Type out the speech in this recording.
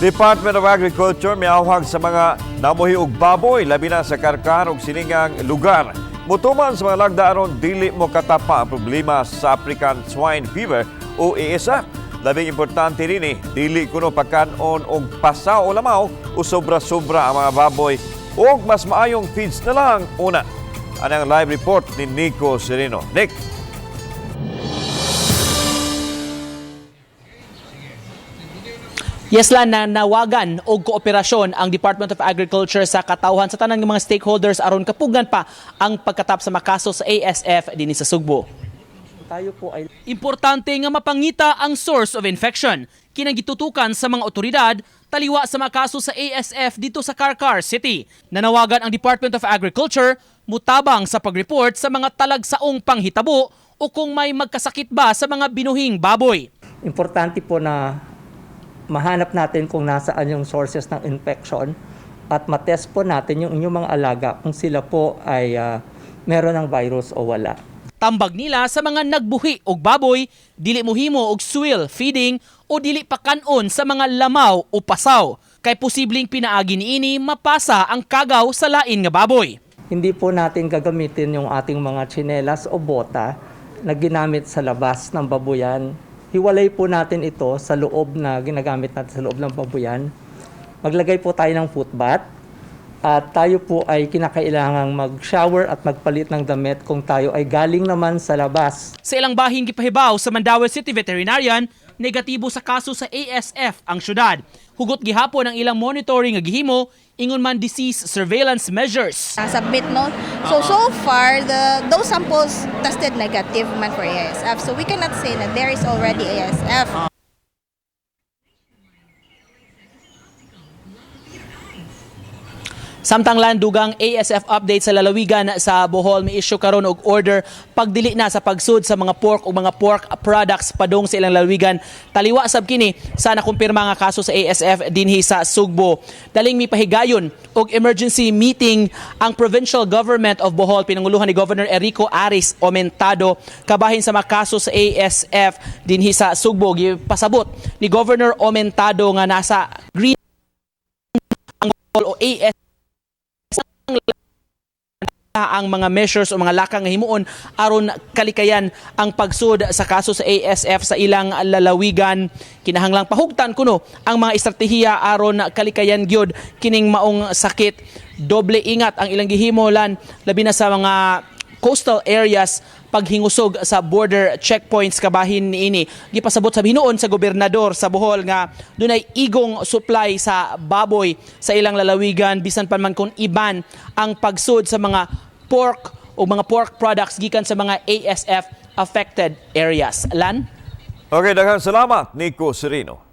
Department of Agriculture miawhag sa mga namuhi og baboy, labi na sa Carcar ug siningang lugar. Mutuman sa mga lagda aron dili mo katapa ang problema sa African Swine Fever o ASF. Labing importante rin dili kuno pagkanon og pasaw o lamaw o sobra-sobra ang mga baboy og mas maayong feeds na lang una. Anang live report ni Nico Sereno. Nick. Yes, Lan, na nawagan og kooperasyon ang Department of Agriculture sa katawhan sa tanan ng mga stakeholders aron kapugan pa ang pagkatap sa makaso sa ASF dinhi sa Sugbo. Tayo po ay Importante nga mapangita ang source of infection. Kinang gitutukan sa mga otoridad taliwa sa mga kaso sa ASF dito sa Carcar City. Nanawagan ang Department of Agriculture mutabang sa pagreport sa mga talagsaong panghitabo o kung may magkasakit ba sa mga binuhing baboy. Importante po na mahanap natin kung nasaan yung sources ng infection at matest po natin yung inyong mga alaga kung sila po ay meron ng virus o wala. Tambag nila sa mga nagbuhi og baboy, dili mohimo og swill feeding o dili pakanon sa mga lamaw o pasaw. Kay posibleng pinaagi niini mapasa ang kagaw sa lain nga baboy. Hindi po natin gagamitin yung ating mga tsinelas o bota na ginamit sa labas ng babuyan. Hiwalay po natin ito sa loob na ginagamit natin sa loob ng babuyan. Maglagay po tayo ng foot bath at tayo po ay kinakailangang mag-shower at magpalit ng damit kung tayo ay galing naman sa labas. Sa ilang bahin gipahibaw sa Mandaue City Veterinarian, negatibo sa kaso sa ASF ang syudad. Hugot gihapon ang ilang monitoring nga gihimo ingon man disease surveillance measures. Submit, no? So far, those samples tested negative man for ASF, so we cannot say that there is already ASF. Samtang landugang ASF update sa lalawigan sa Bohol, may issue karon og order pagdili na sa pagsud sa mga pork o mga pork products padung sa ilang lalawigan. Taliwa sab kini sa nakumpirma nga kaso sa ASF dinhi sa Sugbo. Daling mipahigayon og emergency meeting ang Provincial Government of Bohol pinanguluhan ni Governor Erico Aris Omentado kabahin sa mga kaso sa ASF dinhi sa Sugbo. Gipasabot ni Governor Omentado nga nasa green ang Bohol o ASF ang mga measures o mga lakang nga himuon aron kalikayan ang pagsud sa kaso sa ASF sa ilang lalawigan. Kinahanglang pahugtan kuno ang mga estratehiya aron kalikayan gyud kining maong sakit. Doble ingat ang ilang gihimo, Lan, labi na sa mga coastal areas paghingusog sa border checkpoints kabahin niini. Gipasabot sa hinuon sa gobernador sa Bohol nga dunay igong supply sa baboy sa ilang lalawigan bisan pa man kung iban ang pagsud sa mga pork o mga pork products gikan sa mga ASF affected areas. Lan? Okay, daghang salamat, Nico Sereno.